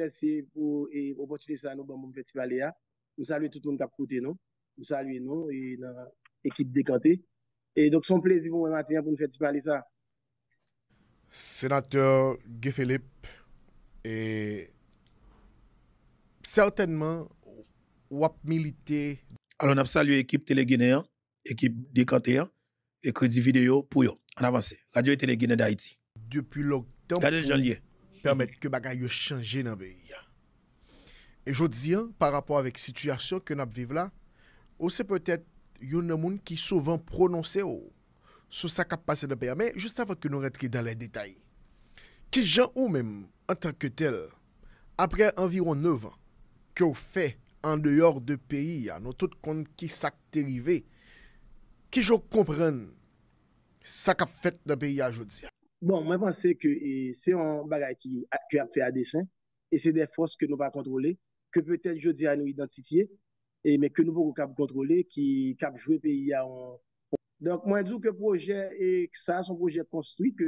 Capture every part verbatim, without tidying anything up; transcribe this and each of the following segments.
Mèsi pou e, opòtinite sa nou ban m pou m fè ti pale a. M salye tout moun k ap koute nou. M salye nou e nan ekip Dekante. E donk, se yon plezi pou mwen maten an pou n fè ti pale sa. Senatè Guy Philippe, e sètènman, w ap milite. Alò, n ap salye ekip Tele Ginen an, ekip Dekante an, e kredi videyo pou yo. Ann avanse. Radyo e Tele Ginen Dayiti. Depi lontan Gade jan l ye. Pèmèt ke bagay yo chanje nan peyi a. E jodi a, pa rapò avèk sitiyasyon ke n ap viv la, ou se petèt youn nan moun ki souvan pwononse w sou sa k ap pase nan peyi a. Men jis avan ke nou rantre dan lè detay, kijan ou menm, antanke tèl, apre anviwon nèf an ke w fè andeyò de peyi a, nou tout konn ki sa k te rive, kijan w konprann sa k ap fèt nan peyi a jodi a? Bon, mwen panse ke e, se yon bagay ki, ki ap fè a desen, e se de fòs ke nou pa kontwole, ke petèt jodi a nou idantifye, e, men ke nou poko kab kontwole, ki k ap jwe peyi a yon. Donk, mwen di w ke pwojè e, sa a se yon pwojè konstwi, ke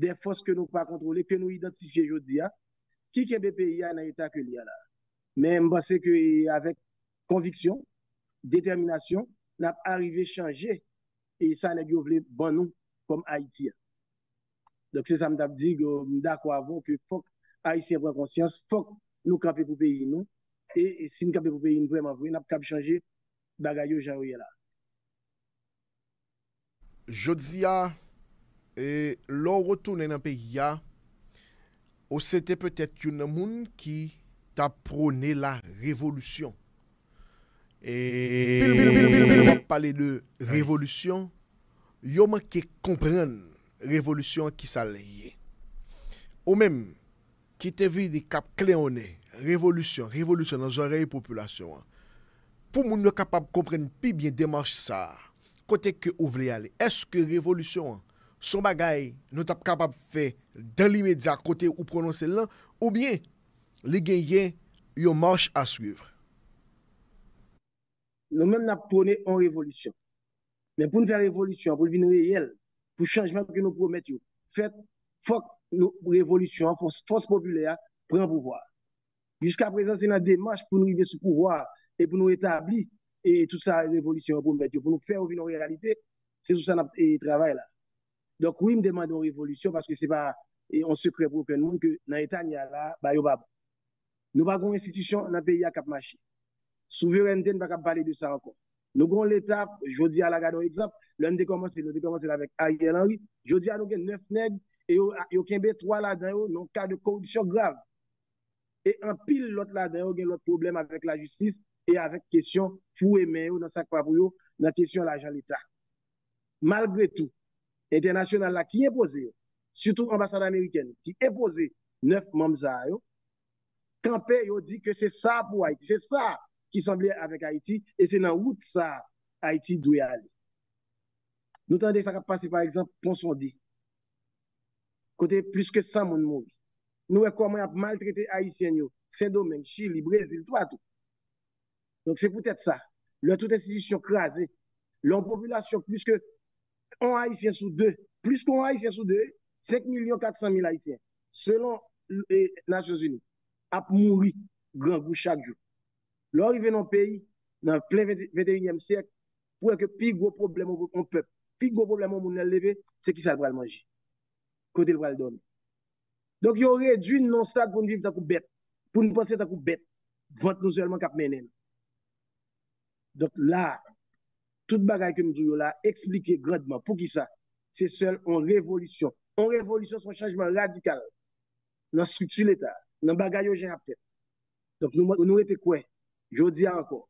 de fòs ke nou pa kontwole, ke nou idantifye jodi a, ki kenbe peyi a nan eta ke li a la. Men m panse ke e, avèk konviksyon, detèminasyon, n ap arive chanje e sa nèg yo vle ban nou kòm Ayiti a. Donk, se sa m t ap di, m dakò avè w ke fòk Ayisyen pran konsyans, fòk nou kanpe pou peyi nou. E, e si n kanpe pou peyi n vrèman vre, n ap kab chanje bagay yo jan yo ye la. Jodi a, e, lè w retounen nan peyi a, ou se te petèt youn nan moun ki t ap pwone la revolisyon. E lè w ap pale de revolisyon, yo manke konprann revolisyon an ki sa l ye. Ou menm, ki te vini k ap klewonnen revolisyon, revolisyon nan zòrèy popilasyon an, pou moun yo kapab konprann pi byen demach sa a, kote ke ou vle ale? Èske revolisyon an se yon bagay nou t ap kapab fè dan limedya kote ou pwononse l lan, oubyen li genyen yon mach a swiv? Nou menm n ap pwone yon revolisyon. Men pou n fè revolisyon an, pou l vin reyèl, pou chanjman ke nou pwomèt yo fèt, fòk nou revolisyon an, fòs, fòs popilè a pran pouvwa a. Jiskaprezan, se nan demach pou nou rive sou pouvwa a e pou nou etabli e tout sa revolisyon an pwomèt yo, pou nou fè yo vin yon reyalite, se sou sa n ap e, travay la. Donk wi, m te mande yon revolisyon paske se pa e, yon sekrè pou okenn moun ke nan eta n ye a la, bagay yo pa bon. Nou pa gen yon enstitisyon nan peyi a k ap mache. Souverènte, n pa kab pale de sa ankò. Nou gen yon Leta, jodi a la, gade yon egzanp, lè n te kòmanse, nou te kòmanse l avèk Ariel Henry. Jodi a, nou gen nèf nèg e yo, yo kenbe twa ladan yo nan yon ka de koripsyon grav. E anpil lòt ladan yo gen lòt pwoblèm avèk lajistis e avèk kesyon foure men yo nan sa k pa pou yo, nan kesyon lajan Leta. Malgre tou, entènasyonal la ki enpoze yo, sitou anbasad amerikèn ki enpoze nèf manm sa a yo, kanpe, yo di ke se sa pou Ayiti, se sa ki sanble avèk Ayiti, e se nan wout sa a Ayiti dwe ale. Nou tande sa k ap pase, pa egzanp, Pon Sonde, kote plis ke san moun mouri. Nou wè kòman y ap maltrete Ayisyen yo, Sendomeng, Chili, Brezil, toupatou. Donk, se poutèt sa, lè tout enstitisyon kraze, lè yon popilasyon plis ke yon Ayisyen sou de, plis ke yon Ayisyen sou de, senk milyon kat san mil Ayisyen, selon e, Nasyonzini, ap mouri grangou chak jou. Lè w rive nan yon peyi, nan plen venteyinyèm syèk, pou wè ke pi gwo pwoblèm yon pèp, pi gwo pwoblèm yon moun lè l leve, se kisa l pral manje, kote l pral dòmi. Donk, yo redui n nan yon stad pou n viv tankou bèt, pou n panse tankou bèt, vant nou sèlman k ap mennen n. Donk, la, tout bagay ke m di w yo la eksplike grandman poukisa se sèl yon revolisyon. Yon revolisyon se yon chanjman radikal nan estrikti Leta, nan bagay yo jan y ap fèt. Donk, nou, nou rete kwè, jodi a ankò,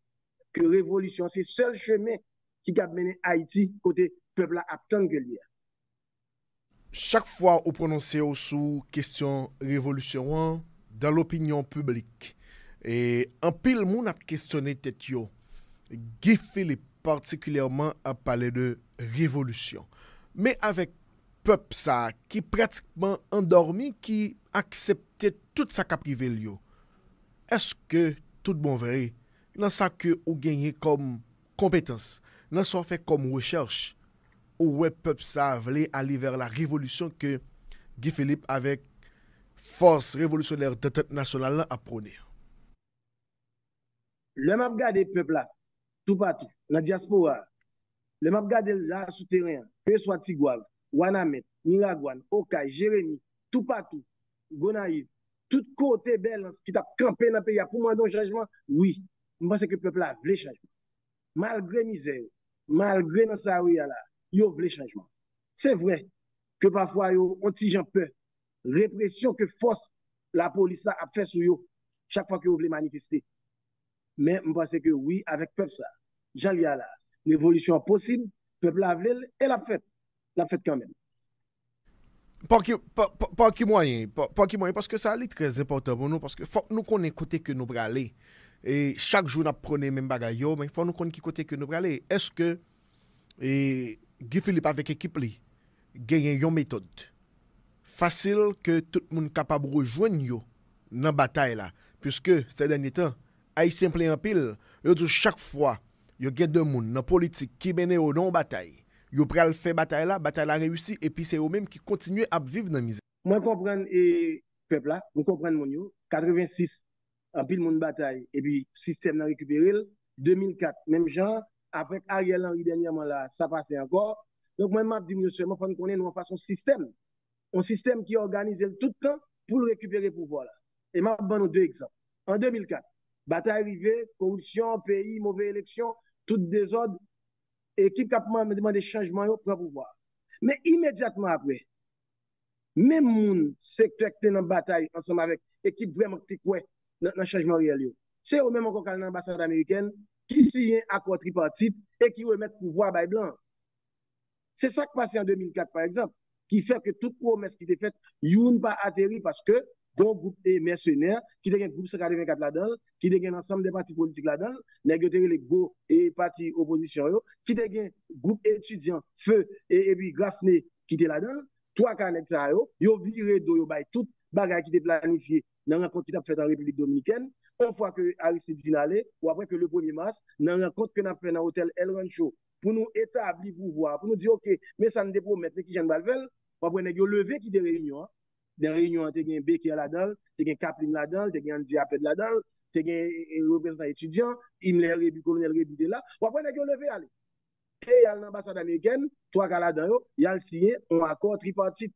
ke revolisyon an se sèl chemen ki kab mennen Ayiti kote pèp la ap tann ke l ye a. Chak fwa ou pwononse w sou kesyon revolisyon an, dan lopinyon piblik, e anpil moun ap kesyone tèt yo. Guy Philippe patikilyèman ap pale de revolisyon. Men avèk pèp sa a ki pratikman andòmi, ki aksepte tout sa k ap rive l yo, èske tout bon vre, nan sa ke ou genyen kòm konpetans, nan sa w fè kòm rechèch, ou wè pèp sa a vle ale vè la revolisyon ke Guy Philippe avèk fòs revolisyonè Dantant Nasyonal lan ap pwone? Lè m ap gade pèp la, toupatou, nan dyaspora a, lè m ap gade l la sou teren an, keseswa Tigwav, Wanament, Miragwàn, Okay, Jeremi, toupatou, Gonayiv, tout kote Bèlans ki t ap kanpe nan peyi a pou mande yon chanjman, wi, m panse ke pèp la vle chanjman. Malgre mizè yo, malgre nan sa yo ye a la, yo vle chanjman. Se vre ke pafwa yo yon ti jan pè represyon ke fòs lapolis la ap fè sou yo chak fwa ke yo vle manifeste. Men m panse ke wi, avèk pèp sa, jan l ye a la, revolisyon an posib, pèp la vle l e l ap fèt. L ap fèt kanmenm. Pa ki, pa, pa, pa ki mwayen, pa, pa ki mwayen, paske sa li trè enpòtan pou nou, paske fòk nou konnen kote ke nou prale. E chak jou n ap pwone menm bagay yo, men fòk nou konn ki kote ke nou prale. Èske e, Guy Philippe avèk ekip li genyen yon metòd fasil ke tout moun kapab rejwenn yo nan batay la, piske sè dènye tan, Ayisyen plenyen anpil, yo di w chak fwa yo gen de moun nan politik ki mennen yo nan yon batay, yo pral fè batay la, batay la reyisi, epi se yo menm ki kontinye ap viv nan mizè. Mwen konprann e pèp la, m konprann moun yo. Katrevensis, anpil moun batay, epi sistèm nan rekipere l. De mil kat, menm jan, avèk Ariel Henry dènyèman la, sa pase ankò. Donk, mwen, m ap di moun yo sèlman, fò n konnen nou anfas yon sistèm. Yon sistèm ki òganize l tout tan pou l rekipere pouvwa la. E m ap ban nou de egzanp. An de mil kat, batay rive, koripsyon, peyi, move eleksyon, tout dezòd, ekip k ap mande chanjman yo pran pouvwa a. Men imedyatman apre, menm moun, sektè ki te nan batay ansanm avèk ekip vrèman ki te kwè nan, nan chanjman reyèl yo, se yo menm ankò k al nan anbasad amerikèn, ki siyen akò tripatit e ki remèt pouvwa a bay blan an. Se sa k pase an de mil kat, pa egzanp, ki fè ke tout pwomès ki te fèt, youn pa ateri paske gen yon gwoup e mèsenè ki te gen gwoup san katrevenkat ladan l, ki te gen ansanm de pati politik ladan l, nèg yo te rele gwo e pati opozisyon yo, ki te gen gwoup etidyan, Feu e epi Graffney ki te ladan l. Twa ka nèg sa yo, yo vire do yo bay tout bagay ki te planifye nan rankont ki t ap fèt an Repiblik Dominikèn. Yon fwa ke Aristide fin ale, w ap wè ke le premye mas, nan rankont ke n ap fè nan otèl El Rancho, pou nou etabli pouvwa a, pou nou di, oke, men sa n te pwomèt, men kijan n pral fè l, w ap wè nèg yo leve kite reyinyon an. Nan reyinyon an, te gen Beker ladan l, te gen Kaplim ladan l, te gen Andy Aped ladan l, te gen e, e, reprezantan etidyan, Himmler Rebu, Kolonèl Rebu te la. W ap wè nèg yo leve ale. E y al nan anbasad amerikèn, twa ka ladan yo, y al siyen yon akò tripatit.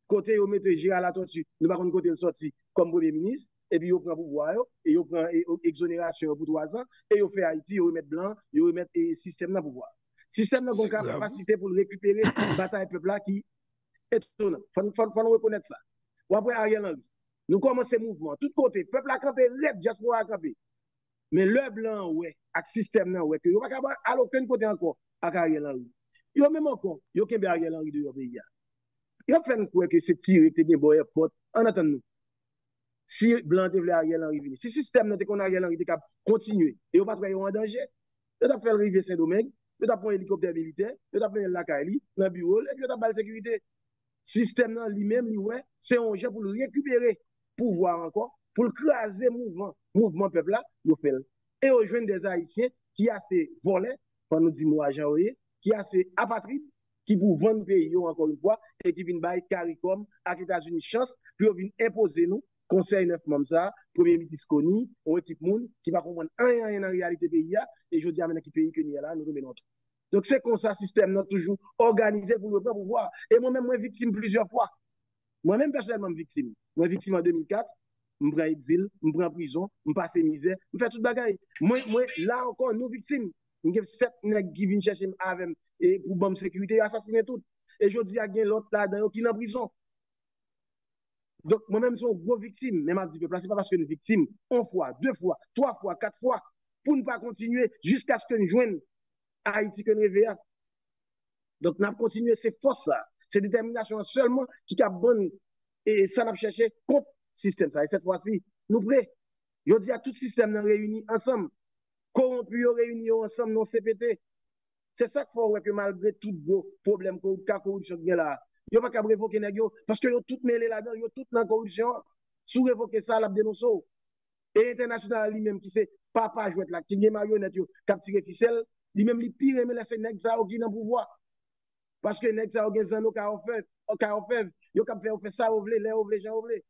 Kote yo mete Gérard Latortue, nou pa konn kote l sòti kòm premye minis, epi yo pran pouvwa yo, e yo pran e, egzonerasyon yo pou twa zan, e yo fè Ayiti, yo remèt blan, yo remèt e, sistèm nan pouvwa. Sistèm nan gon kapasite pou l rekipere batay pèp la ki etonan. Fò n, fò n, fò n rekonèt sa. W ap wè Ariel Henry. Nou kòmanse mouvman. Tout kote, pèp la kanpe rèd, dyaspora a kanpe. Men lè blan an wè, ak sistèm nan wè ke yo pa ka al okenn kote ankò ak Ariel Henry. Yo menm ankò, yo kenbe Ariel Henry deyò peyi a. Yo fè n kwè ke se tire ki te gen bò èpòt. Ann antann nou. Si blan an te vle Ariel Henry vini, si sistèm nan te konn Ariel Henry te kab kontinye, e yo pa t wè yo an danje, yo t ap fè l rive Sendomeng, yo t ap pran elikoptè militè, yo t ap mennen l lakay li, nan biwo l, epi yo t ap ba l sekirite. Sistèm nan li menm, li wè, se yon jan pou l rekipere pouvwa a ankò, pou l kraze mouvman, mouvman pèp la, yo fè l. E yo jwenn dè Ayisyen ki ase vòlè, fò nou di mo a jan yo ye, ki ase apatrid, ki pou vann peyi yo ankò yon fwa, e ki vin bay CARICOM ak Etazini chans pou yo vin enpoze nou Konsèy nèf manm sa a, Premye Minis Conille, yon ekip moun ki pa konprann anyen, anyen nan reyalite peyi a, e jodi a, men nan ki peyi ke n ye la, nou tonbe nan twou. Donk, se konsa sistèm nan toujou òganize pou l repran pouvwa a. E mwen menm, mwen viktim plizyè fwa. Mwen menm, pèsonèlman, m viktim. Mwen viktim an de mil kat, m pran egzil, m pran prizon, m pase mizè, m fè tout bagay. Mwen, mwen, la ankò, nou viktim. M gen sèt nèg ki vin chèche m avè m e pou ban m sekirite, yo asasinen tout. E jodi a, gen lòt ladan yo ki nan prizon. Donk, mwen menm, se yon gwo viktim, men m ap di pèp la, se pa paske n viktim, yon fwa, de fwa, twa fwa, kat fwa, pou n pa kontinye jiskaske n jwenn Ayiti ke n reve a. Donk, n ap kontinye, se fòs sa, se detèminasyon an sèlman ki kab ban n e sa n ap chèche kont sistèm sa. E sèt fwa si, nou pre. Jodi a, tout sistèm nan reyini ansanm. Kowonpi yo reyini yo ansanm nan C P T. Se sa k fè w wè ke malgre tout gwo pwoblèm ko-, ka koripsyon ki gen la a, yo pa kab revoke nèg yo, paske yo tout mele ladan l, yo tout nan koripsyon an. Si w revoke sa, l ap denonse w. E entènasyonal li menm ki se papa jwèt la, ki gen maryonèt yo k ap tire fisèl, li menm li pi renmen lè se nèg sa yo ki nan pouvwa. Paske nèg sa yo gen zanno ka ofè, kay òfèv, yo kab fè yo fè sa yo vle, lè yo vle, jan yo vle.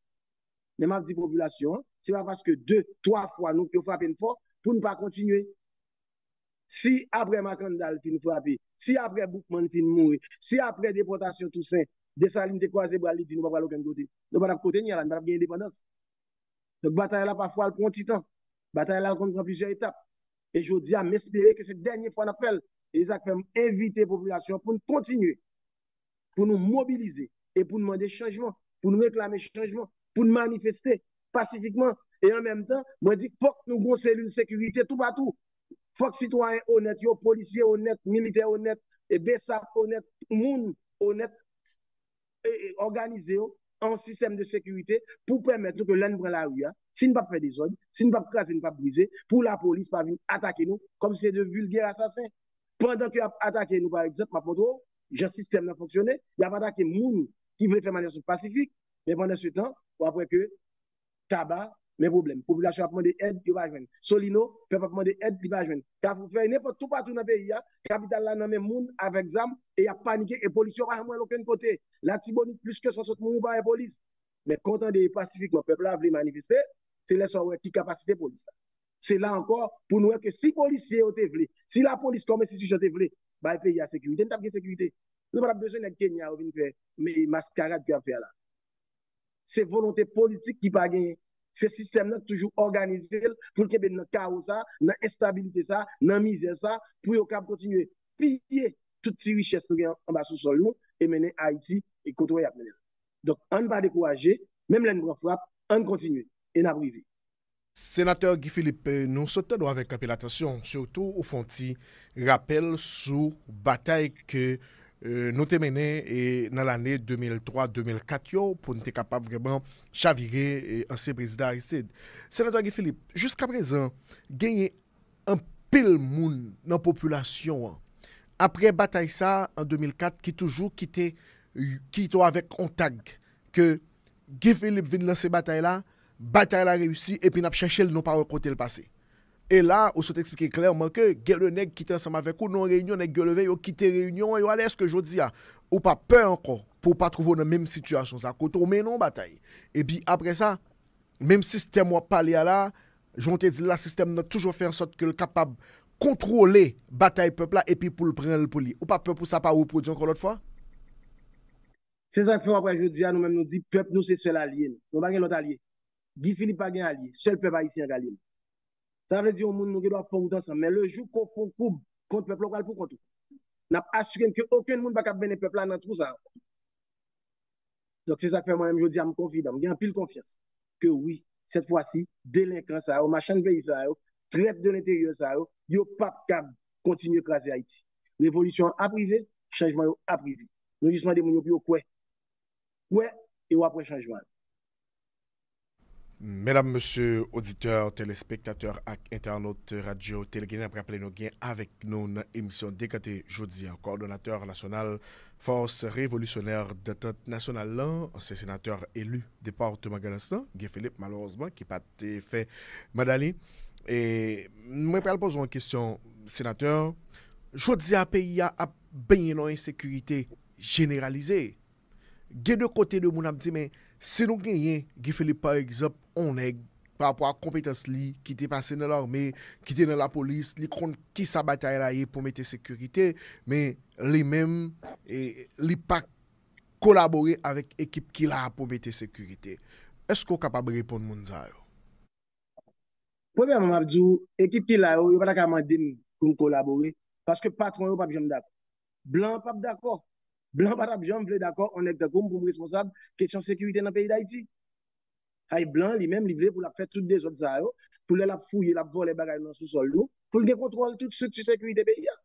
Men m ap di popilasyon an, se pa paske de, twa fwa nou, yo frape n fò pou n pa kontinye. Si apre Makandal fin frape, si apre Boukman fin mouri, si apre depòtasyon Tousen, Desalin te kwaze bra l, li di nou pa pral okenn kote, nou pa t ap kote n ye a la, nou pa t ap gen endepandans. Donk batay la pafwa l pran ti tan. Batay la konn pran plizyè etap. E jodi a, m espere ke se dènye fwa n ap fè l. E sa k fè m envite popilasyon an pou n kontinye, pou nou mobilize e pou n mande chanjman, pou n reklame chanjman, pou n manifeste pasifikman. E an menm tan, mwen di fòk nou gon selil sekirite toupatou. Fòk sitwayen onèt yo, polisye onèt, militè onèt, e besap onèt, moun onèt, e, e, òganize yo an sistèm de sekirite pou pèmèt nou ke lè n pran lari a, si n p ap fè dezòd, si n p ap kraze, n p ap brize, pou lapolis pa vin atake nou kòm se de vilgè asasen. Pandan ke y ap atake nou, pa egzanp, m ap montre w jan sistèm nan fonksyone, y ap atake moun ki vle fè manifestasyon pasifik, men pandan se tan, w ap wè ke Taba, men pwoblèm. Popilasyon ap mande èd, yo pa jwenn. Solino, pèp ap mande èd, li pa jwenn. Kafou Fèy, nenpòt toupatou nan peyi a, kapital la nan men moun avèk zam, e y ap panike, e polis yo pa janm wè l okenn kote. Latibonit, plis ke san swasant moun, ou pa wè polis. Men kan w tande pasifikman pèp la vle manifeste, se lè sa w wè ki kapasite polis la. Se la ankò pou nou wè ke si polisye yo te vle, si lapolis kòm enstitisyon te vle bay peyi a sekirite, n t ap gen sekirite. Nou pa t ap bezwen nèg Kenya yo vin fè men maskarad ke y ap fè a la. Se volonte politik ki pa genyen. Se sistèm nan ki toujou òganize l pou l kenbe n nan kawo sa, nan enstabilite sa, nan mizè sa, pou yo kab kontinye piye tout ti richès nou gen anba sousòl nou e mennen Ayiti e kote w wè y ap mennen l. Donk, ann pa dekouraje, menm lè n pran frap, ann kontinye e n ap rive. Senatè Guy Philippe, nou sot tande w avèk anpil atansyon, sitou ou fè yon ti rapèl sou batay ke, e, nou te mennen, e, nan lane de mil twa, de mil kat yo, pou n te kapab vrèman chavire, e, ansyen prezidan Aristide. Senatè Guy Philippe, jiskaprezan, genyen anpil moun nan popilasyon an, apre batay sa a, an de mil kat, ki toujou kite, kite w avèk yon tag ke Guy Philippe vin lanse batay la, batay la reyisi, epi n ap chèche l, nou pa wè kote l pase. E la, ou sot eksplike klèman ke gen de nèg ki te ansanm avèk ou nan yon reyinyon, nèg yo leve, yo kite reyinyon an, yo ale. Èske jodi a, ou pa pè ankò pou w pa twouve w nan menm sitiyasyon sa, kote w mennen yon batay? Epi apre sa, menm sistèm w ap pale a la, jan w te di l la, sistèm nan toujou fè ansòt ke l kapab kontwole batay pèp la epi pou l pran l pou li. Ou pa pè pou sa pa repwodui ankò lòt fwa? Se sa k fè w ap wè jodi a, nou menm nou di pèp nou se sèl alye nou. Nou pa gen lòt alye. Guy Philippe pa gen alye. Sèl pèp ayisyen an k alye l. Sa vle di yon moun nou gen dwa fè wout ansanm. Men lejou ke w fè yon koub kont pèp la, ou pral pou kont ou. N ap asire n ke okenn moun pa kab mennen pèp la nan twou sa ankò. Donk, se sa k fè mwen menm jodi a, m konfidan, m gen anpil konfyans ke wi, sèt fwa si, delenkan sa yo, machann peyi sa yo, trèt de lenteryè sa yo, yo p ap kab kontinye kraze Ayiti. Revolisyon an ap rive, chanjman yo ap rive. Nou jis mande moun yo pou yo kwè. Kwè, e w ap wè chanjman an. Medam, mesye, oditè, telespektatè ak entènot Radyo Tele Ginen, n ap raple nou gen avèk nou nan emisyon Dekante jodi a kowòdonatè nasyonal Force Révolutionnaire d'Entente Nationale lan, ansyen senatè eli depatman Grandans lan, Guy Philippe, malerezman, ki pa t fè manda li. E mwen pral poze w yon kesyon, senatè. Jodi a, peyi a ap benyen nan ensekirite jeneralize. Gen de kote de moun ap di, men si nou genyen Guy Philippe, pa egzanp, yon nèg pa rapò a konpetans li, ki te pase nan lame, ki te nan lapolis, li konn kisa batay la ye pou mete sekirite, men li menm, e, li pa kolabore avèk ekip ki la pou mete sekirite. Èske w kapab reponn moun sa yo? Premyèman, m ap di w, ekip ki la yo, yo pa ta ka mande m pou m kolabore, paske patwon yo p ap janm dakò. Blan an p ap dakò. Blan an pa t ap janm vle dakò yon nèg tankou m pou m responsab kesyon sekirite nan peyi Dayiti. Ay blan an, li menm, li vle pou l ap fè tout dezòd sa yo, pou lè l ap fouye, l ap vòlè bagay nou nan sousòl nou, pou l gen kontwòl tout estrikti sekirite peyi a.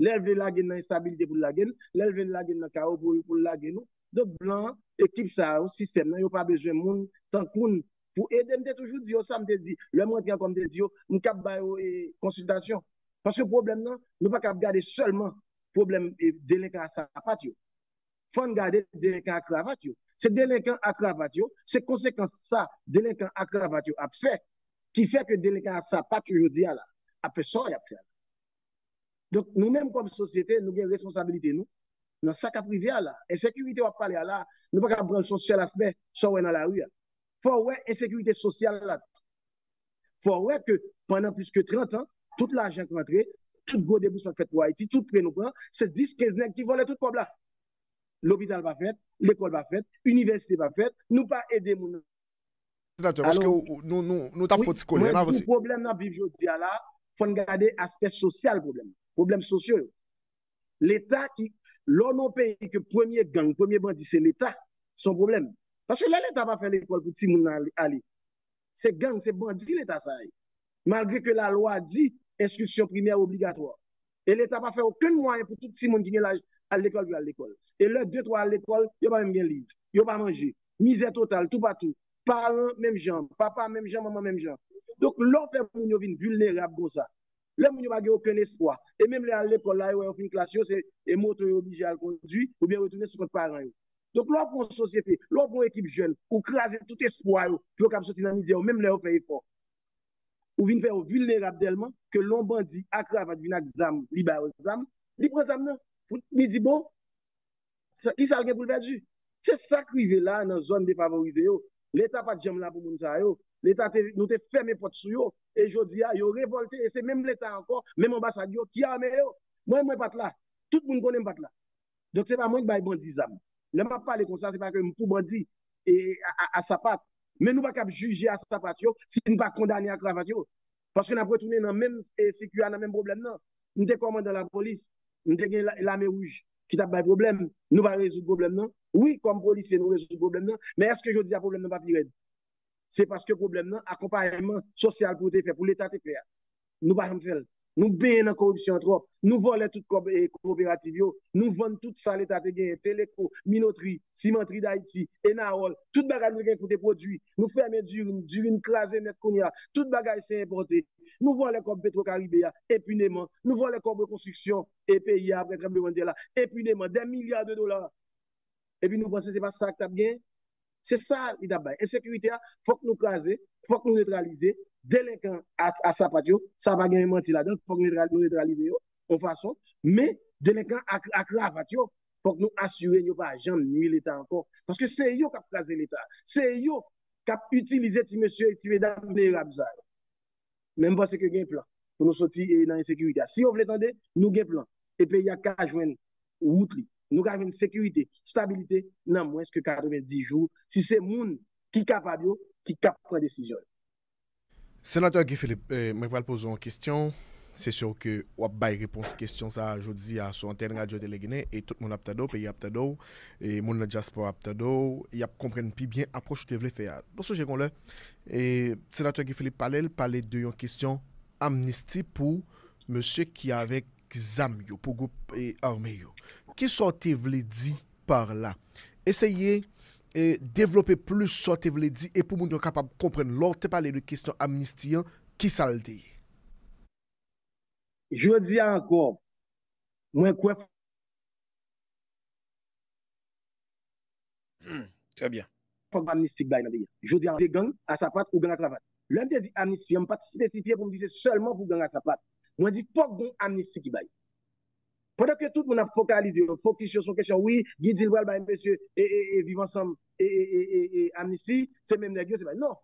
Lè l vle lage n nan enstabilite pou l lage n, lè l vle lage n nan kawo pou, pou l lage nou. Donk blan an, ekip sa yo, sistèm nan, yo pa bezwen moun tankou n pou ede. M te toujou di yo sa, m te di, lè m rantre ankò, m te di yo, m kab ba yo, e, konsiltasyon. Paske pwoblèm nan, nou pa kab gade sèlman pwoblèm, e, delenkan a sapat yo. Fò n gade delenkan a kravat yo. Se delenkan a kravat yo, se konsekans sa delenkan a kravat yo ap fè, ki fè ke delenkan a sapat yo jodi a la ap fè sa y ap fè a la. Donk, nou menm kòm sosyete, nou gen responsabilite nou nan sa k ap rive a la. Ensekirite w ap pale a la, nou pa ka pran l se yon sèl aspè, sa w wè nan lari a. Fò w wè ensekirite sosyal la tou. Fò w wè ke pandan plis ke trant an, tout lajan k rantre, tout gwo debousman k fèt pou Ayiti, tout prè nou pran, se dis kenz nèg ki vòlè tout kòb la. Lopital pa fèt, lekòl pa fèt, inivèsite pa fèt, nou pa ede moun. Senatè, paske nou, nou, nou t ap fè yon ti kole, ann avanse. Pou pwoblèm n ap viv jodi a la, fò n gade aspè sosyal pwoblèm. Pwoblèm sosyo yo. Leta ki, lè w nan yon peyi ke premye gang, premye bandi se Leta, se yon pwoblèm. Paske lè Leta pa fè lekòl pou timoun nan ale, se gang, se bandi Leta sa a ye. Malgre ke lalwa di enstriksyon primè obligatwa. E Leta pa fè okenn mwayen pou tout timoun ki gen laj al lekòl vle al lekòl. E lè de twa al lekòl, yo pa menm gen liv, yo pa manje. Mizè total toupatou. Paran menm jan, papa menm jan, manman menm jan. Donk, lè w fè moun yo vin vilnerab konsa, lè moun yo pa gen okenn espwa, e menm lè al lekòl la, yo wè yo fin klas yo, se e moto yo oblije al kondui, oubyen retounen sou kont paran yo. Donk, lè w pran yon sosyete, lè w pran yon ekip jèn, ou kraze tout espwa yo pou yo kab soti nan mizè yo, menm lè yo fè efò. Ou vin fè yo vilnerab tèlman ke lè yon bandi a kravat vin ak zam, li ba yo zam, li pran zam nan, pou li di, bon, sa, ki sa l gen pou l pèdi? Se sa k rive la nan zòn defavorize yo. Leta pa t janm la pou moun sa yo. Leta te, nou te fèmen pòt sou yo. E jodi a, yo revòlte e se menm Leta ankò, menm anbasad yo ki ame yo. Mwen, mwen pa t la. Tout moun konnen m pa t la. Donk, se pa mwen k bay bandi zam. Lè m ap pale konsa, se pa ke m pou bandi e, a, a, a sapat. Men nou pa kab jije a sapat yo si n pa kondane a kravat yo. Paske n ap retounen nan menm e, sikwi a, nan menm pwoblèm nan. M te kòmandan lapolis, m te gen la- lame wouj ki t ap bay pwoblèm. Nou pa rezoud pwoblèm nan. Wi, kòm polisye, nou rezoud pwoblèm nan. Men èske jodi a pwoblèm nan pa pi rèd? Se paske pwoblèm nan, akonpayman sosyal pou te fè, pou Leta te fè a, nou pa janm fè l. Nou benyen nan koripsyon an twòp. Nou vòlè tout kòb e, kooperativ yo. Nou vann tout sa Leta te genyen, Teleco, Minotri, Simantri Dayiti, Enawòl, tout bagay nou te gen pou te pwodui. Nou fèmen Durin, Durin kraze nèt kounye a. Tout bagay se enpòte. Nou vòlè kòb Petro Karibe a enpineman. Nou vòlè kòb rekonstriksyon e peyi a apre tranblemanntè la enpineman. Dè milya de dola. Epi nou panse se pa sa k t ap gen? Se sa li t ap bay. Ensekirite a, fòk nou kraze, fòk nou netralize. Delenkan a, a sapat yo, sa pa gen manti ladan, fòk nou netralize yo yon fason. Men, delenkan a, a kravat yo, fòk nou asire yo pa janm nwi Leta ankò. Paske se yo k ap kraze Leta. Se yo k ap itilize ti mesye, ti medam venerab sa yo. Men m panse ke gen plan pou nou soti e, nan ensekirite a. Si yo vle tande, nou gen plan. E peyi a ka jwenn wout li. Nou ka jwenn sekirite, stabilite nan mwens ke katrevenndis jou. Si se moun ki kapab yo, ki kap pran desizyon yo. Senatè Guy Philippe, eh, mwen pral poze w yon kesyon. Se si ke w ap bay repons kesyon sa a jodi a sou antèn Radyo Tele Ginen e tout moun ap tande w, peyi ap tande w, e moun nan dyaspora ap tande w, y ap konprann pi byen apwòch ou te vle fè a. Nou sonje gen yon lè, e, Senatè Guy Philippe pale, l pale de yon kesyon amnisti pou mesye ki avèk zam yo, pou gwoup e, ame yo. Kisa w te vle di par la? Eseye e, devlope plis sa w te vle di e pou moun yo kapab konprann lè w te pale de kesyon amnisti an, kisa l te ye? Jodi a ankò, mwen kwè Hmm, trè byen. Fòk amnisti k bay nan peyi a. Jodi a, de gang a sapat ou gang a kravat. Lè m te di amnisti an, m pa t espesifye pou m di se sèlman pou gang a sapat. Mwen di fòk gon amnisti ki bay. Pandan ke tout moun ap fokalize yo, fokis yo sou kesyon, wi, Guy di l pral bay mesye e, e, e, Viv Ansanm e, e, e, e, e, amnisti, se menm nèg yo, se pa. Non.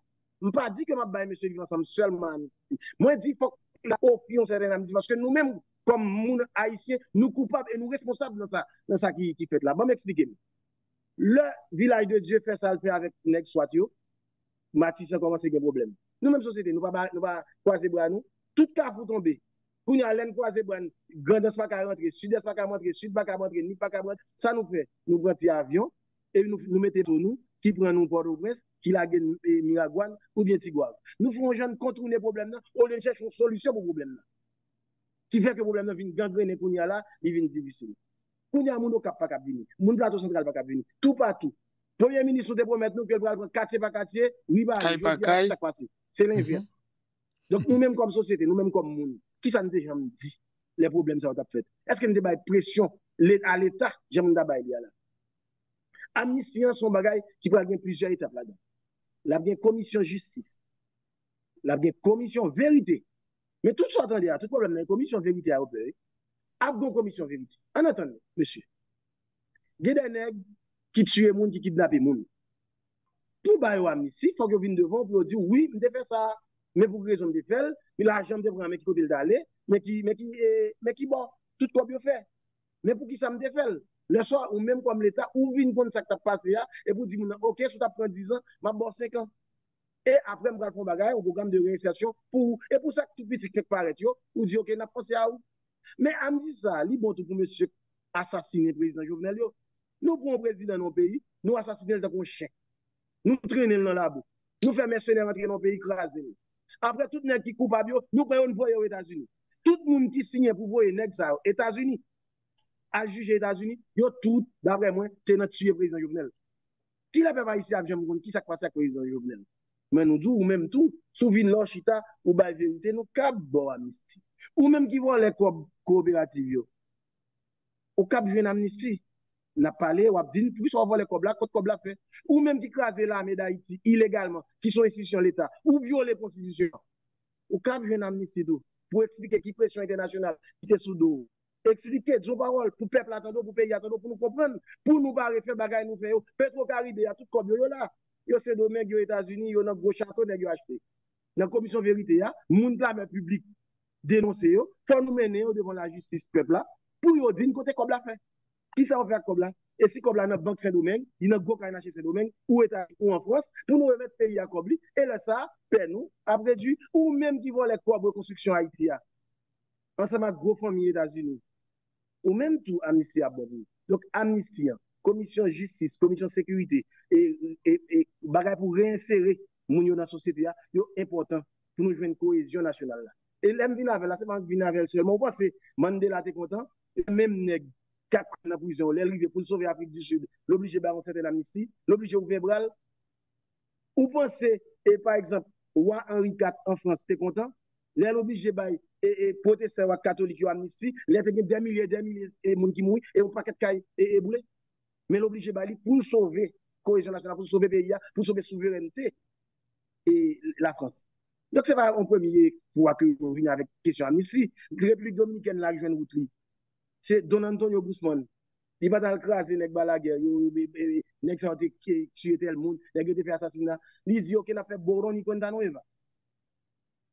M pa di ke m ap bay mesye Viv Ansanm sèlman amnisti. Mwen di fòk n ap ofri yon sèten amnisti, paske nou menm, kòm moun ayisyen, nou koupab e nou responsab nan sa, nan sa ki, ki fèt la. Ban m eksplike m. Lè Vilaj de Dye fè sa l fè avèk nèg swat yo, Matisan kòmanse gen pwoblèm. Nou menm sosyete, nou pa, ba- nou pa kwaze bra nou. Tout Kafou tonbe. Kounye a, lè n kwaze bra n, Grandans pa ka rantre, Sidès pa ka rantre, Sid pa ka rantre, Nip pa ka rantre. Sa nou fè? Nou pran ti avyon, epi nou, nou mete bato nou, ki pran nou Pòtoprens, ki lage n e, Miragwàn oubyen Tigwav. Nou fè yon jan n kontounen pwoblèm nan, olye n chèche yon solisyon pou pwoblèm nan. Ki fè ke pwoblèm nan vin gangrennen kounye a la, li vin difisil. Kounye a moun Okap pa kab vini, moun Plato Santral pa kab vini, toupatou. Premye minis nou te pwomèt nou ke l pral pran katye pa katye, ri pa ri, jodi a se sa k pase. Se lenvès. Donk nou menm kòm sosyete, nou menm kòm moun, kisa n te janm di lè pwoblèm sa yo t ap fèt? Èske n te bay presyon a Leta jan nou ta bay li a la? Amnisti an se yon bagay ki pral gen plizyè etap ladan. L ap gen komisyon jistis. L ap gen komisyon verite. Men tout sa w tande a, tout pwoblèm nan, e komisyon verite a yo pè wi. Ap gen yon komisyon verite. Ann antann nou, mesye. Gen de nèg ki tiye moun, ki kidnape moun. Pou ba yo amnisti, fòk yo vin devan w pou yo di w, wi, m te fè sa, men pou ki rezon m te fè l, men lajan m te pran, men ki kote l t ale, men ki, men ki, e, men ki bò tout kòb yo fè. Men pou ki sa m te fè l? Lè sa, ou menm kòm Leta, ou vin konn sa k t ap pase a, epi w di moun nan, oke, si w t ap pran diz an, m ap ba w senk an. E apre, m pral fè yon bagay, yon pwogram de reyensèsyon pou ou. E pou sa k tou piti k fèk parèt yo, ou di, oke, n ap panse a ou. Men amnisti sa, li bon tou pou mesye k asasinen prezidan Jovenel yo. Nou pran yon prezidan nan yon peyi, nou asasinen l tankou yon chen. Nou trennen l nan labou. Nou fè mèsenè rantre nan yon peyi, kraze l. Apre, tout nèg ki koupab yo, nou pran yo, nou voye yo Etazini. Tout moun ki siyen pou voye nèg sa yo Etazini, al jije Etazini, yo tout, daprè mwen, te nan tiye prezidan Jovenel. Kilè pèp ayisyen ap janm konn ki sa k pase ak prezidan Jovenel? Men nou di w, ou menm tou, si w vin la w chita, ou bay verite, nou kab ba w amnisti. Ou menm ki vòlè kòb kowoperativ yo, ou kab jwenn amnisti. N ap pale, w ap di n, poukisa w vòlè kòb la, kot kòb la fè? Ou menm ki kraze Lame Dayiti ilegalman, ki se yon enstitisyon Leta, ou vyole konstitisyon an, ou kab jwenn amnisti tou, pou eksplike ki presyon entènasyonal ki te sou do w. Eksplike, di yon pawòl pou pèp la tande w, pou peyi a tande w, pou nou konprann, pou nou pa refè bagay nou fè yo. Petro Caribe a, tout kòb yo, yo la. Yo Sendomeng, yo Etazini, yo nan gwo chato nèg yo achte. Nan Komisyon Verite a, moun klamè piblik denonse yo, fò nou mennen yo devan lajistis pèp la, pou yo di n kote kòb la fè. Kisa yo fè ak kòb la? E si kòb la nan bank Sendomeng, li nan gwo kay nache Sendomeng, ou Etazini, ou an Frans, pou nou remèt peyi a kòb li, e lè sa a, pè nou ap redui. Ou menm ki vòlè kòb rekonstriksyon Ayiti a, ansanm ak gwo fanmi Etazini, ou menm tou amnisti ap bon pou ou. Donk, amnisti an, komisyon jistis, komisyon sekirite, e, e, e bagay pou reyensere moun yo nan sosyete a, yo enpòtan pou nou jwenn koyezyon nasyonal la. E lè m vin avè l la, se pa m vin avè l sèlman. Ou panse Mandela te kontan? Menm nèg k ap nan prizon, lè l rive pou l sove Afrik di Sid, l oblije bay yon sètèn amnisti, l oblije ouvè bra l. Ou panse, e, pa egzanp, wa Henri kat an Frans te kontan? Lè l oblije bay, e, e, pwotestan yo ak katolik yo amnisti, lè te gen dè milye, dè milye, e, moun ki mouri, e yon pakèt kay, e, e, boule. Men l oblije bay li pou l sove koyezyon nasyonal, pou l sove peyi a, pou l sove souverènte, e, Lafrans. Donk, se pa yon premye fwa ke yo vini avèk kesyon amnisti. Repiblik Dominikèn la jwenn wout li. Se Don Antonio Guzman. Li pa t al kraze nèg Balaguer yo, e, e, nèg sa yo te ke- tiye tèl moun, nèg yo te fè asasina. Li di, oke, n ap fè Born y Cuenta Nueva.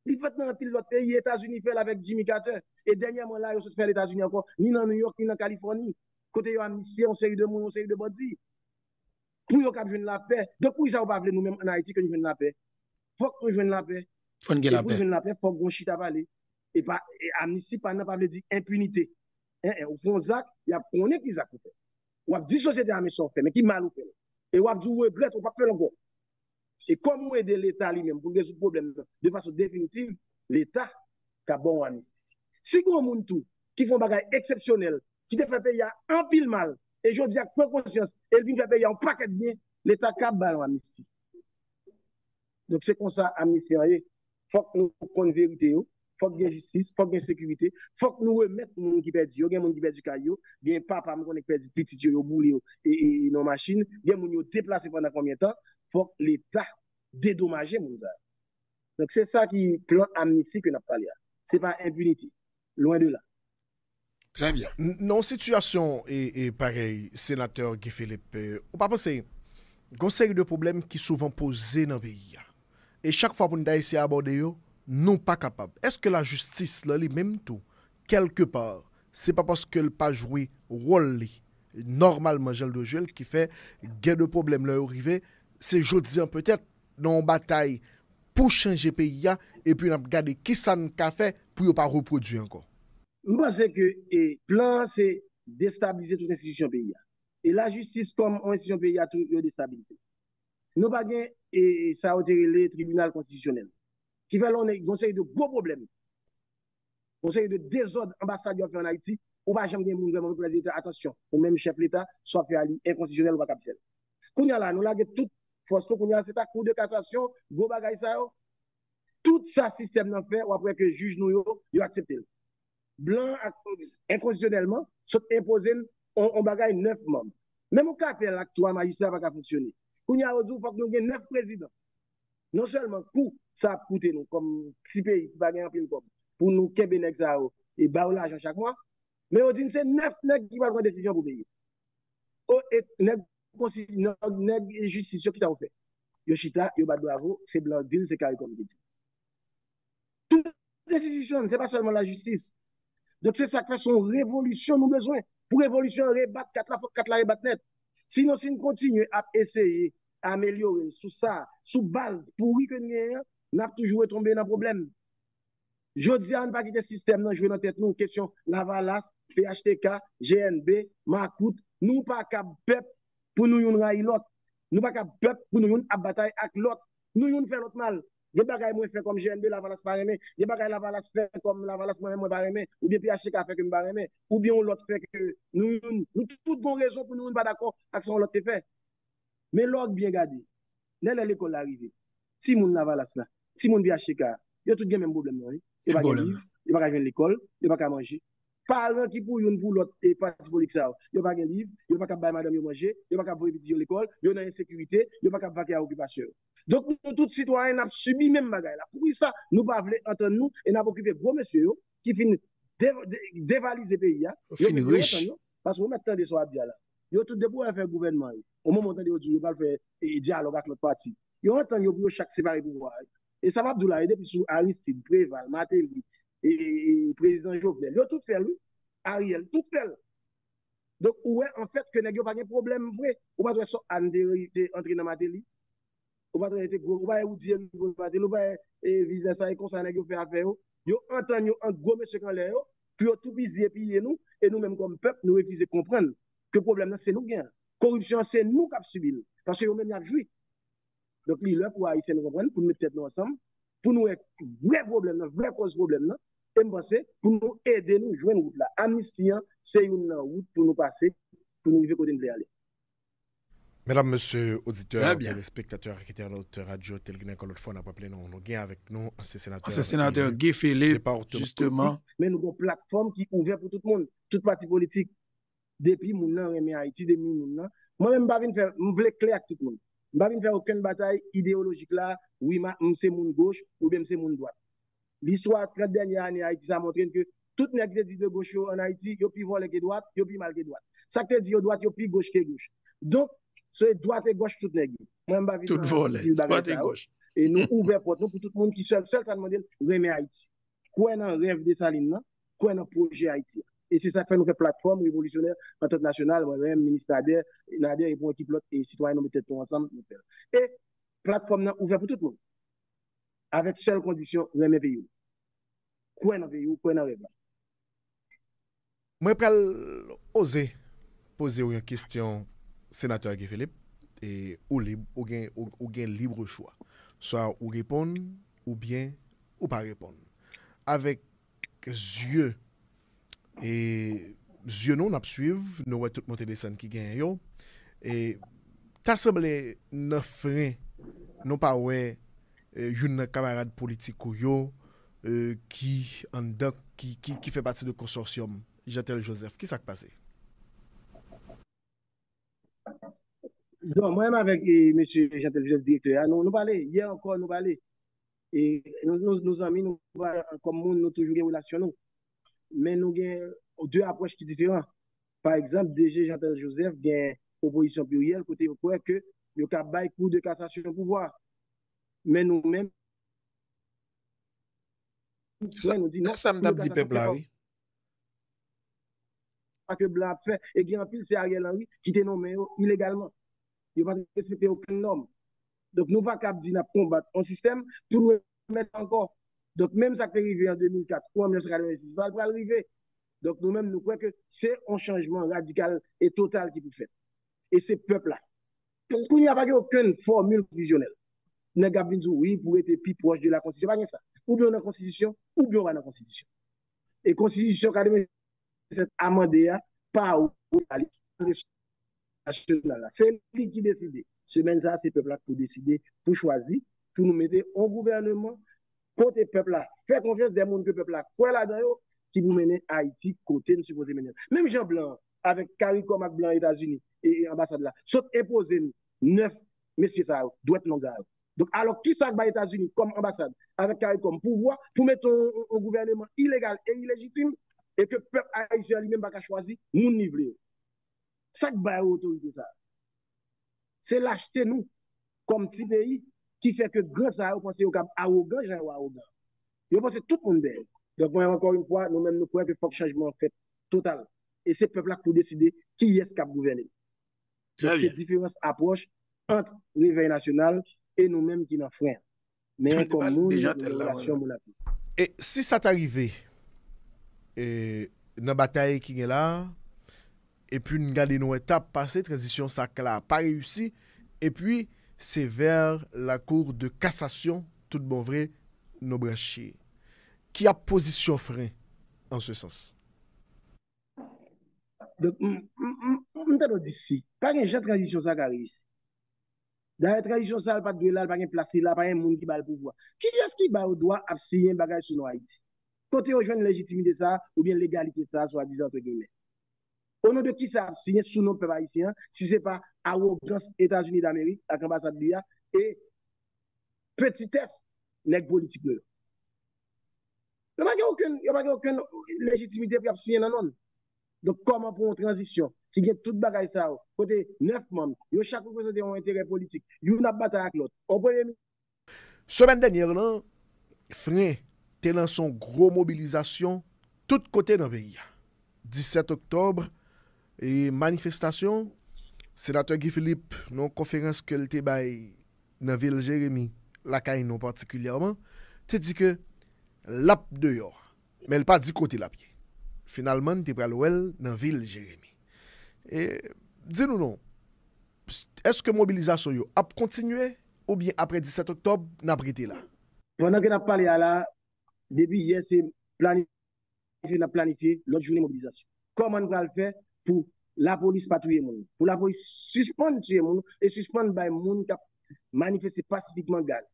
Li fèt nan anpil lòt peyi, Etazini fè l avèk Jimmy Carter. E dènyèman la, yo sot fè l Etazini ankò, ni nan New York, ni nan Kalifòni, kote yo amnistiye yon seri de moun, yon seri de bandi. Pou yo kab jwenn lapè. Donk, poukisa yo pa vle nou menm ann Ayiti ke n jwenn lapè? Fòk nou jwenn lapè. Fò n gen lapè. E pou jwenn lapè, fòk gon chita pale. E pa, e amnisti pa nan pa vle di enpinite. En, en, ou fè yon zak, y ap konnen ki zak ou fè. W ap di sosyete a men sa w fè, men ki mal ou fè l. E w ap di w regrèt, ou p ap fè l ankò. E kòm ou ede Leta li menm pou l rezoud pwoblèm nan de fason definitiv, Leta ka ba w amnisti. Si gen yon moun tou ki fè yon bagay eksepsyonèl, ki te fè peyi a anpil mal, e jodi a k pran konsyans, e l vin fè peyi a yon pakèt byen, Leta ka ba l yon amnisti. Donk, se konsa amnisti an ye. Fòk nou konn verite yo, fòk gen jistis, fòk gen sekirite, fòk nou remèt moun ki pèdi yo. Gen moun ki pèdi kay yo, gen papa m konnen ki pèdi pitit yo, yo boule yo e, e, e nan machin, gen moun yo deplase pandan konbyen tan, fòk Leta dedomaje moun sa yo. Donk, se sa ki plan amnisti ke n ap pale a. Se pa enpinite. Lwen de la. Trè byen. N- Nan yon sitiyasyon e, e parèy, senatè Guy Philippe, e, ou pa panse gon seri de pwoblèm ki souvan poze nan peyi a? E chak fwa pou n ta eseye abòde yo, nou pa kapab. Èske lajistis la li menm tou, kèlkepa, se pa paske l pa jwe wòl li nòmalman jan l dwe jwe l ki fè gen de pwoblèm lè yo rive, se jodi an petèt nan yon batay pou chanje peyi a, epi n ap gade kisa n ka fè pou yo pa repwodui ankò. M panse ke e, plan an se destabilize tout enstitisyon peyi a. E lajistis kòm yon enstitisyon peyi a tou, yo destabilize. Nou pa gen e, e, sa yo te rele tribinal konstitisyonèl. Ki fè lè w gen yon seri de gwo pwoblèm, yon seri de dezòd anbasad yo ap fè ann Ayiti, ou pa janm gen moun vrèman pou prèt Leta atansyon. Ou menm chèf Leta, sa w ap fè a li enkonstitisyonèl, ou pa kab fè l. Kounye a la, nou lage tout fòs nou, kounye a se ta kou de kasasyon, gwo bagay sa yo. Tout sa sistèm nan fè, w ap wè ke jij nou yo, yo aksepte l. Blan ak enkonstitisyonèlman sot enpoze n on, on bagay nèf manm. Menm yon katèl ak twa majistra pa ka fonksyone. Kounye a yo di w fòk nou gen nèf prezidan. Non sèlman kou sa ap koute nou kòm ti peyi ki pa gen anpil kòb pou nou kenbe nèg sa yo e ba yo lajan chak mwa, men yo di n se nèf nèg ki pral pran desizyon pou peyi. O, e nèg konsi, nèg, nèg jistis yo, kisa yo fè? Yo chita, yo bat bravo, se blan k di l, se CARICOM ki di l. Tout enstitisyon, se pa sèlman lajistis. Donk, se sa k fè se yon revolisyon nou bezwen. Pou revolisyon an rebat kat la, fòk kat la rebat nèt. Sinon, si n kontinye ap eseye amelyore l sou sa, sou baz pouri ke n genyen an, n ap toujou retonbe nan pwoblèm. Jodi a, ann pa kite sistèm nan jwe nan tèt nou. Kesyon Lavalas, P H T K, G N B, Makout, nou pa kab pèp pou nou youn rayi lòt. Nou pa kab pèp pou nou youn ap batay ak lòt. Nou youn fè lòt mal. Gen bagay mwen fè kòm G N B, Lavalas pa renmen. Gen bagay Lavalas fè kòm Lavalas mwen menm mwen pa renmen. Oubyen P H T K fè ke m pa renmen. Oubyen yon lòt fè ke nou youn, nou tout gon rezon pou nou youn pa dakò ak sa yon lòt te fè. Men lè w byen gade, lè lè lekòl la rive, timoun Lavalas la, timoun P H T K, yo tout gen menm pwoblèm nan, wi. Yo pa gen liv, yo pa ka jwenn lekòl, yo pa ka manje. Paran ki pou youn pou lòt e pati politik sa yo, yo pa gen liv, yo pa ka bay madanm yo manje, yo pa ka voye pitit yo lekòl, yo nan ensekirite, yo pa ka vake a okipasyon yo. Donk, nou tout sitwayen, n ap sibi menm bagay la. Poukisa nou pa vle antann nou e n ap okipe gwo mesye yo ki fin de, de, devalize peyi a? Yo fin rich. Paske ou mèt tande sa w ap di a la. Yo tout depi w al fè gouvènman yo. Yon moman w tande yo di yo pral fè e, dyalòg ak lòt pati. Yo antann yo pou yo chak separe pouvwa yo. E sa m ap di w la, e depi sou Aristide, Preval, Martelly, e, e, e prezidan Jovenel, yo tout fè l, wi. Ariel, tout fè l. Donk, ou wè, anfèt, ke nèg yo pa gen pwoblèm vre. Ou pa t wè sòt Ann te, te antre nan Martelly? Ou pa t wè te gwo, ou pa wè Roudy rive Martelly, ou pa wè e, vizè sa, e konsa nèg yo fè afè yo. Yo antann yo ant gwo mesye k anlè yo, pou yo toupizi e piye nou, e nou menm kòm pèp, nou refize konprann ke pwoblèm nan se nou k gen. Koripsyon an se nou k ap sibi l, paske yo menm y ap jwi. Donk, li lè pou Ayisyen nou konprann, pou nou met tèt nou ansanm, pou nou wè vrè pwoblèm nan, vrè kòz pwoblèm nan, e m panse, pou nou ede nou jwenn wout la. Amnisti an, se youn nan wout pou nou pase, pou nou rive kote n vle ale. Medam, mesye, oditè, telespektatè ak entènot Radyo Tel Ginen, ankò lòt fwa, n ap raple nou, nou gen avèk nou ansyen senatè, ansyen senatè Guy Philippe, jisteman. Men nou gen yon platfòm ki ouvè pou tout moun, tout pati politik. Depi moun nan renmen Ayiti, depi moun nan. Mwen menm, m pa vin fè, m vle klè ak tout moun. M pa vin fè okenn batay ideyolojik la, wi, m se moun goch, oubyen m se moun dwat. Listwa trant dènye ane Ayiti sa montre n ke tout nèg ki te di de goch yo ann Ayiti, yo pi vòlè ke dwat, yo pi mal ke dwat. Sa k te di yo dwat, yo pi goch ke goch. Donk, se dwat e gòch tout nèg yo. Mwen, m pa vin nan stil bagay sa yo. E nou ouvè pòt nou pou tout moun ki sèl, sèl sa n mande l, renmen Ayiti. Kwè nan rèv Desalin nan, kwè nan pwojè Ayiti a. E se sa k fè nou fè platfòm revolisyonè antant nasyonal, mwen menm, minis Nader, Nader epi yon ekip lòt e sitwayen nou met tèt nou ansanm, nou fè l. E platfòm nan ouvè pou tout moun. Avèk sèl kondisyon, renmen peyi w. Kwè nan peyi w, kwè nan rèv la. Mwen pral oze poze w yon kesyon, Senatè Guy Philippe, e ou lib, ou gen, ou, ou gen libre chwa. Swa ou reponn, oubyen ou pa reponn. Avèk zye, e zye nou, n ap swiv, nou wè tout monte desann ki genyen yo. E ta sanble nan fren, nou pa wè e, youn nan kamarad politik ou yo, e, ki anndan, ki, ki, ki fè pati de konsòsyòm Jeantel Joseph. Kisa k pase? Bon, mwen menm avèk e, mesye Jeantel Joseph, direktè a, nou, nou pale. Yè ankò, nou pale. E, nou, nou, nou zanmi, nou pale kòm moun, nou toujou gen relasyon nou. Men nou gen de apwòch ki diferan. Pa egzanp, D G Jeantel Joseph gen opozisyon pliryèl kote yo kwè ke yo ka bay kou de kasasyon pouvwa. Men nou menm, nou kwè, nou di non, kou de kasasyon pouvwa pa ke blan ap fè. E gen anpil, se Ariel Henry ki te nonmen yo ilegalman. Yo pa t respekte okenn nòm. Donk, nou pa kab di n ap konbat yon sistèm pou nou remèt ankò. Donk, menm sa k te rive an de mil kat ou an mil nèf san katrevensis la, l pral rive. Donk, nou menm, nou kwè ke se yon chanjman radikal e total ki pou fèt. E se pèp la. Kounye a, pa gen okenn fòmil konstitisyonèl. Nèg ap vin di w, wi, pou rete pi pwòch de la konstitisyon. Pa gen sa. Oubyen w nan konstitisyon, oubyen w pa nan konstitisyon. E konstitisyon katreven sèt amande a pa ou, nasyonal la. Se li ki deside. Semèn sa a, se pèp la ki pou deside, pou chwazi, pou nou mete yon gouvèneman kote pèp la fè konfyans, de moun ke pèp la kwè ladan yo, ki pou mennen Ayiti kote n sipoze mennen l. Menm jan blan an, avèk CARICOM ak blan Etazini e, e anbasad la, sot enpoze n nèf mesye sa yo, dwèt long sa yo. Donk, alò, kisa k bay Etazini kòm anbasad avèk CARICOM pouvwa pou mete yon, yon, yon gouvèneman ilegal e ilejitim e ke pèp ayisyen an li menm pa ka chwazi moun li vle yo? Sa k ba yo otorite sa? Se lachte nou kòm ti peyi ki fè ke gran sa yo panse yo kab awogan jan yo awogan. Yo panse tout moun dèyè. Donk, mwen, ankò yon fwa, nou menm, nou kwè ke fòk chanjman an fèt total. E se pèp la k pou deside kiyès k ap gouvène. Donk, se diferans apwòch ant Revèy Nasyonal e nou menm ki nan fren an. Men kòm moun, nou gen relasyon moun ak moun. E si sa ta rive, e, nan batay ki gen la, epi n gade nou wè t ap pase, tranzisyon sa k la pa reyisi, epi se vè lakou de kasasyon tout bon vre nou branche. Ki ap pozisyon fren an se sans? Donk, m, m, m, m tande w di si. Pa gen jan tranzisyon sa ka reyisi. Dayè, tranzisyon sa, l pa t dwe la, l pa gen plas li la, pa gen moun ki ba l pouvwa. Kiyès ki ba yo dwa ap siyen bagay sou non Ayiti? Kote yo jwenn lejitimite sa, oubyen legalite sa, swadizan, antre giymen? O non de kisa ap siyen sou non pèp ayisyen an, si se pa awogans Etazini Damerik ak anbasad li a, e petitès nèg politik nou yo? Yo pa gen okenn, yo pa gen okenn lejitimite pou y ap siyen nan non l. Donk, kòman pou yon tranzisyon ki gen tout bagay sa yo, kote nèf manm, yo chak reprezante yon enterè politik, youn ap batay ak lòt, yon premye minis. Semèn dènyè lan, Fren te lanse yon gwo mobilizasyon tout kote nan peyi a. Disèt oktòb, e manifestasyon, Senatè Guy Philippe, nan yon konferans ke l te bay nan vil Jeremi, lakay nou patikilyèman, te di ke l ap deyò. Men l pa di kote l ap ye. Finalman, n te pral wè l nan vil Jeremi. E, di nou non, èske mobilizasyon yo ap kontinye oubyen apre disèt oktòb, n ap rete la? Pandan ke n ap pale a la, depi yè, se planifye n ap planifye lòt jounen mobilizasyon. Kòman n pral fè pou lapolis pa touye moun? Pou lapolis sispann tiye moun e sispann bay moun k ap manifeste pasifikman gaz.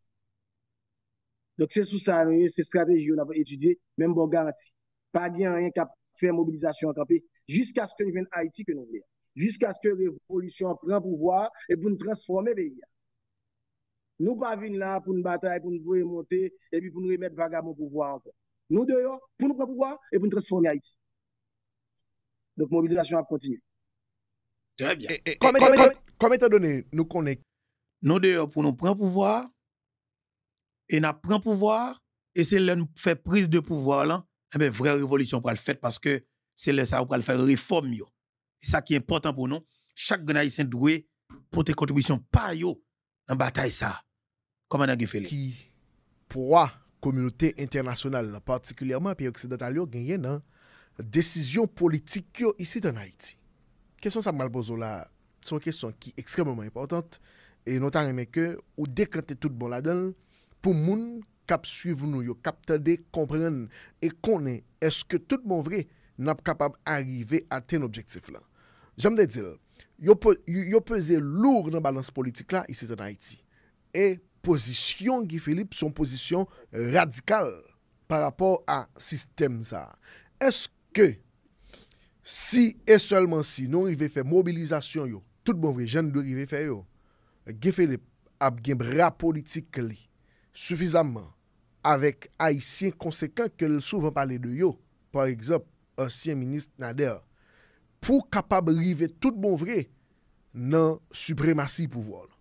Donk, se sou sa nou ye, se estrateji yo n ap etidye, men m ba w garanti, pa gen anyen k ap fè mobilizasyon an kanpe jiskaske n jwenn Ayiti ke nou vle a. Jiskaske revolisyon an pran pouvwa a e pou n transfòme peyi a. Nou pa vin la pou n batay, pou n voye monte, epi pou n remèt vagabon pouvwa a ankò. Nou deyò pou nou pran pouvwa a e pou n transfòme Ayiti. Donk, mobilizasyon ap kontinye. Trè byen. Kòm etandone nou konnen. Nou deyò pou nou pran pouvwa a, e n ap pran pouvwa a, e se lè n fè priz de pouvwa lan, enben, vrè revolisyon pral fèt, paske se lè sa yo pral fè refòm yo. E sa ki enpòtan pou nou, chak grenn Ayisyen dwe pote kontribisyon pa yo nan batay sa a. Kòmandan Guy Philippe. Ki pwa kominote entènasyonal lan, patikilyèman peyi oksidantal yo, genyen nan desizyon politik yo isit ann Ayiti? Kesyon sa a m pral poze w la a, se yon kesyon ki ekstrèmeman enpòtan, e nou ta renmen ke ou dekante tout bon ladan l pou moun k ap swiv nou yo, k ap tande, konprann e konnen èske tout bon vre n ap kapab arive atenn objektif lan. Jan m te di l, yo, yo peze lou nan balans politik la isit ann Ayiti. E pozisyon Guy Philippe se yon pozisyon radikal pa rapò a sistèm sa a. Èske si e sèlman si nou rive fè mobilizasyon yo tout bon vre jan n dwe rive fè yo, Guy Philippe ap gen bra politik li sifizamman avèk Ayisyen konsekan ke l souvan pale de yo, pa egzanp, ansyen minis Nader, pou kapab rive tout bon vre nan sipremasi pouvwa w lan?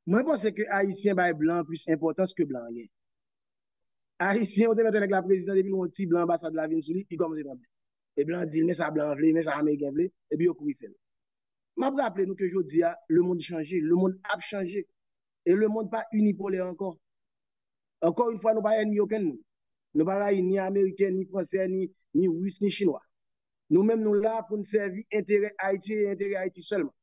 Mwen panse ke Ayisyen bay blan an plis enpòtans ke blan an gen. Ayisyen, ou te mèt wè nèg la prezidan, depi l wè yon ti blan anbasad la vin sou li, li kòmanse tranble. E blan an di l, men sa blan an vle, men sa Ameriken vle, epi yo kouri fè l. M ap raple nou ke jodi a, lemonn chanje, lemonn ap chanje. E lemonn pa inipolè ankò. Ankò yon fwa, nou pa ènmi okenn moun. Nou pa rayi ni Ameriken, ni Fransè, ni, ni Ris, ni Chinwa. Nou menm, nou la pou n sèvi enterè Ayiti e enterè Ayiti sèlman.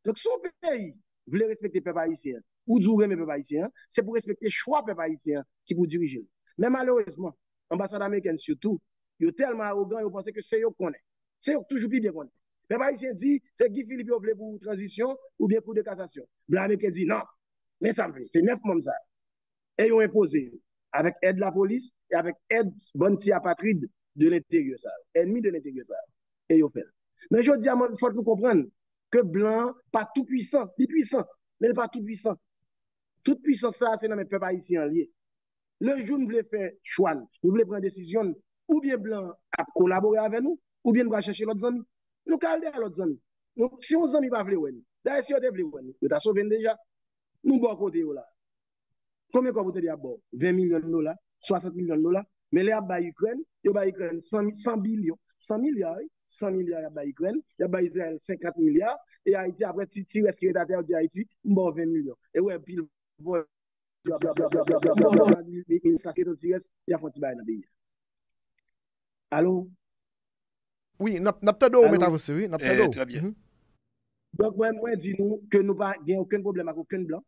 Donk, si yon peyi vle respekte pèp ayisyen an, ou di w renmen pèp ayisyen an, se pou respekte chwa pèp ayisyen an ki pou dirije l. Men malerezman, anbasad amerikèn sitou, yo tèlman awogan, yo panse ke se yo k konnen. Se yo k toujou pi byen konnen. Pèp ayisyen di, se Guy Philippe yo vle pou tranzisyon oubyen kou de kasasyon. Blan ameriken di, non, men sa m vle, se nèf manm sa yo. E yo enpoze yo, avèk èd lapolis e avèk èd bann ti apatrid de lenteryè sa yo, ènmi de lenteryè sa yo. E yo fè l. Men jodi a, mwen, fòk nou konprann ke blan an pa tou pwisan. Li pwisan, men li pa tou pwisan. Tout pwisans sa a, se nan men pèp ayisyen an l ye. Le jou n vle fè chwa n, nou vle pran desizyon n, oubyen blan an ap kolabore avè nou, oubyen n pral chèche lòt zanmi. Nou ka al dèyè lòt zanmi. Nou, si yon zanmi pa vle wè nou, dayè, si yo te vle wè nou, yo ta sove n deja. Nou bò kote yo la. Konbyen kòb ou tande y ap ba w? Ven milyon dola, swasant milyon dola. Men lè y ap bay Ikrèn, yo bay Ikrèn san, san bilyon, san milya, wi. San milya y ap bay Ikrèn, y ap bay Izrayèl senkant milya, e Ayiti, apre ti, ti rès ki ret atè, yo di Ayiti, m ba w ven milyon. E w wè pil vòlè, minis la se yon ti rès, y ap fè yon ti bagay nan peyi a. Alo? Wi, n ap, n ap tande w, mèt avanse, wi, n ap tande w. Trè byen. Donk, mwen, mwen di nou ke nou pa gen okenn pwoblèm ak okenn blan.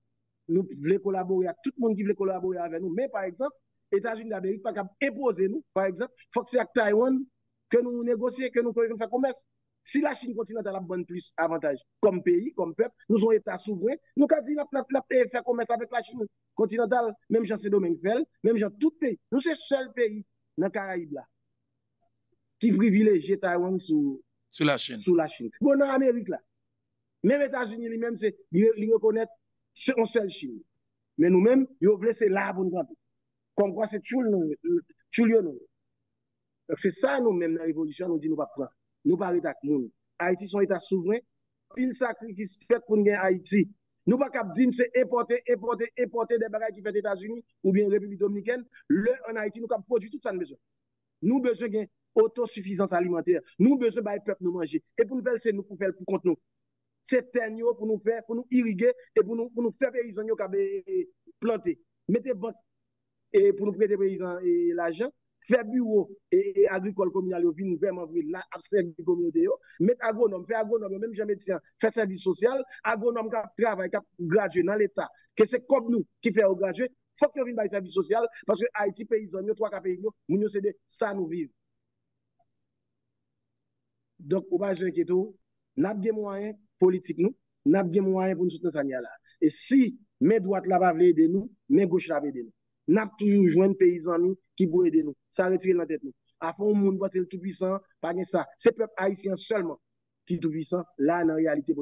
Nou vle kolabore ak tout moun ki vle kolabore avè nou. Men, pa egzanp, Etazini Damerik pa kab enpoze nou, pa egzanp, fòk se ak Taiwan ke nou negosye, ke nou, ke nou fè komès. Si Lachin kontinantal ap bann plis avantaj kòm peyi, kòm pèp, nou se yon eta souvren, nou ka di n ap, n ap, n ap fè komès avèk Lachin kontinantal, menm jan Sendomeng fè l, menm jan tout peyi. Nou se sèl peyi nan Karayib la ki privilejye Taiwan sou, sou Lachin. Sou Lachin. Bon, nan Amerik la, menm Etazini li menm, se, li, li rekonèt se yon sèl Chin. Men nou menm, yo vle se la pou n kanpe. Kòmkwa se tchoul nou, tchoul yo nou ye. Donk se sa nou menm nan revolisyon nou di nou p ap pran. Nou pa ret ak moun. Ayiti se yon eta souvren. Anpil sakrifis fèt pou n gen Ayiti. Nou pa kab di n se enpòte, enpòte, enpòte de bagay ki fèt Etazini oubyen Repiblik Dominikèn. Lè ann Ayiti, nou kab pwodui tout sa n bezwen. Nou bezwen gen otosifizans alimantè. Nou bezwen bay pèp nou manje. E pou n fè l, se nou pou fè l pou kont nou. Se tè n yo pou nou fè, pou nou irige e pou nou, pou nou fè peyizan yo kab plante. Mete bank e pou nou prete peyizan e lajan, fè biwo e, e agrikòl kominal yo vin vrèman vre la ap sèvi kominote yo, met agwonòm, fè agwonòm yo menm jan medsen an fè sèvis sosyal, agwonòm k ap travay, k ap gradye nan leta, ke se kòb nou ki fè yo gradye, fòk yo vin bay sèvis sosyal, paske Ayiti peyizan yo, twa ka peyi yo, moun yo se de sa nou viv. Donk, ou pa bezwen enkyete w, n ap gen mwayen politik nou, n ap gen mwayen pou n sot nan sa n ye a la. E si men dwat la pa vle ede nou, men goch la ap ede nou. N ap toujou jwenn peyi zanmi ki pou ede nou. Sa retire l nan tèt nou. Afè yon moun panse l toupwisan, pa gen sa. Se pèp ayisyen an sèlman ki toupwisan la nan reyalite